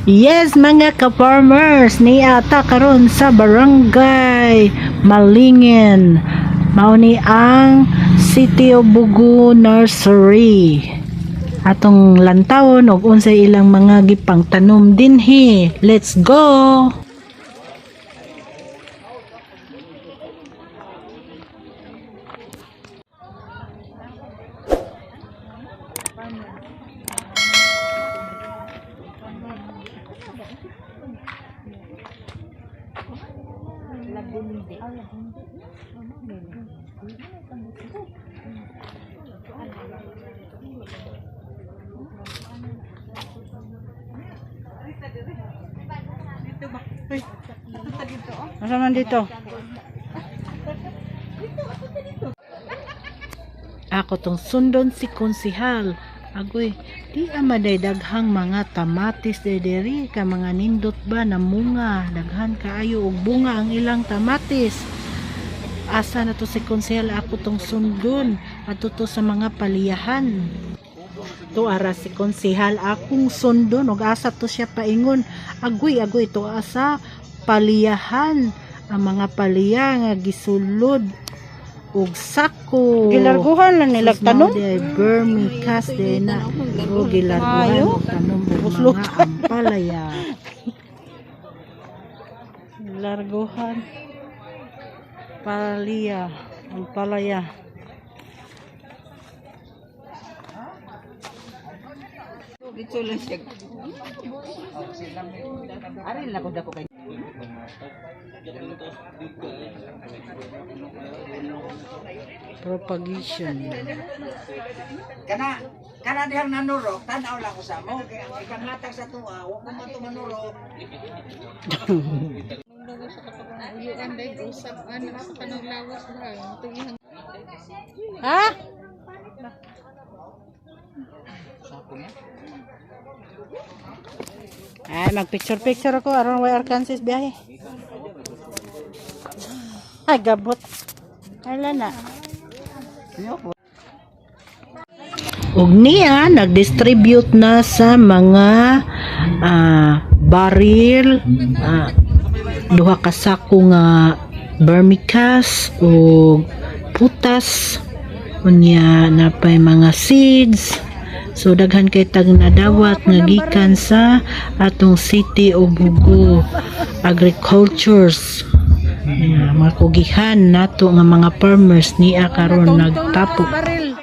Yes, mga ka-farmers, niata karon sa Barangay Malingin. Mao ni ang City of Bugo Nursery. Atong lantawon og unsay ilang mga gipangtanom dinhi. Let's go! Asa man dito? Ako tong sundon si konsihal. Agoy, di amaday daghang mga tamatis de diri ka mga nindot ba na munga, daghan kaayo og bunga ang ilang tamatis. Asa na to si konsihal, ako tong sundon adto to sa mga paliyahan. To ara si konsihal, akong sundon og asa to siya paingon. Agoy, agoy, to asa paliyahan ang mga paliya nga gisulod og sako. Gilarguhan lang nila Sus, tanom. mao di ay vermicast di na. O gilarguhan Ayo. og tanom og mga ampalaya. Gilarguhan. Palya, ang palaya. Propagation. Kana kana dihang nanurok, tan-aw lang ko sa mo kay ang ikangatag sa tuwa, wa ko man to manurok. Ha? Ay, mag-picture picture ako aron way Arkansas biyahe. Ay, gabot. Ay, na. Ug niya nagdistribute na sa mga baril, duha ka sako nga vermicast ug putas, unya napay mga seeds. So daghan kay tag nadawat nga gikan sa atong City of Bugo Agricultures. Yeah, mga kugihan nato nga mga farmers niya karon nagtapok. Baril.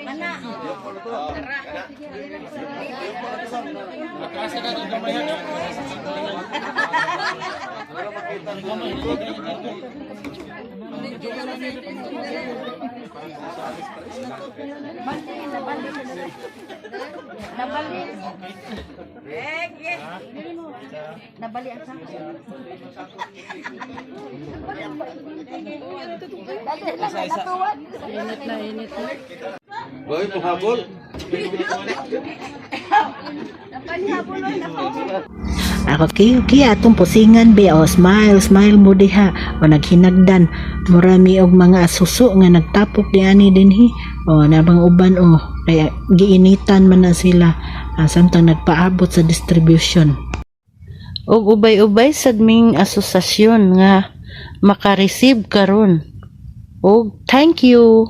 Init na init na. Boy, puhabol. Ako okay, atong pusingan be, o smile, smile mo diha o naghinagdan murami og mga suso nga nagtapok di ani dinhi o nabang uban o kaya giinitan man na sila samtang nagpaabot sa distribution. Ug ubay-ubay sad ming asosasyon nga maka-receive karon. Og thank you.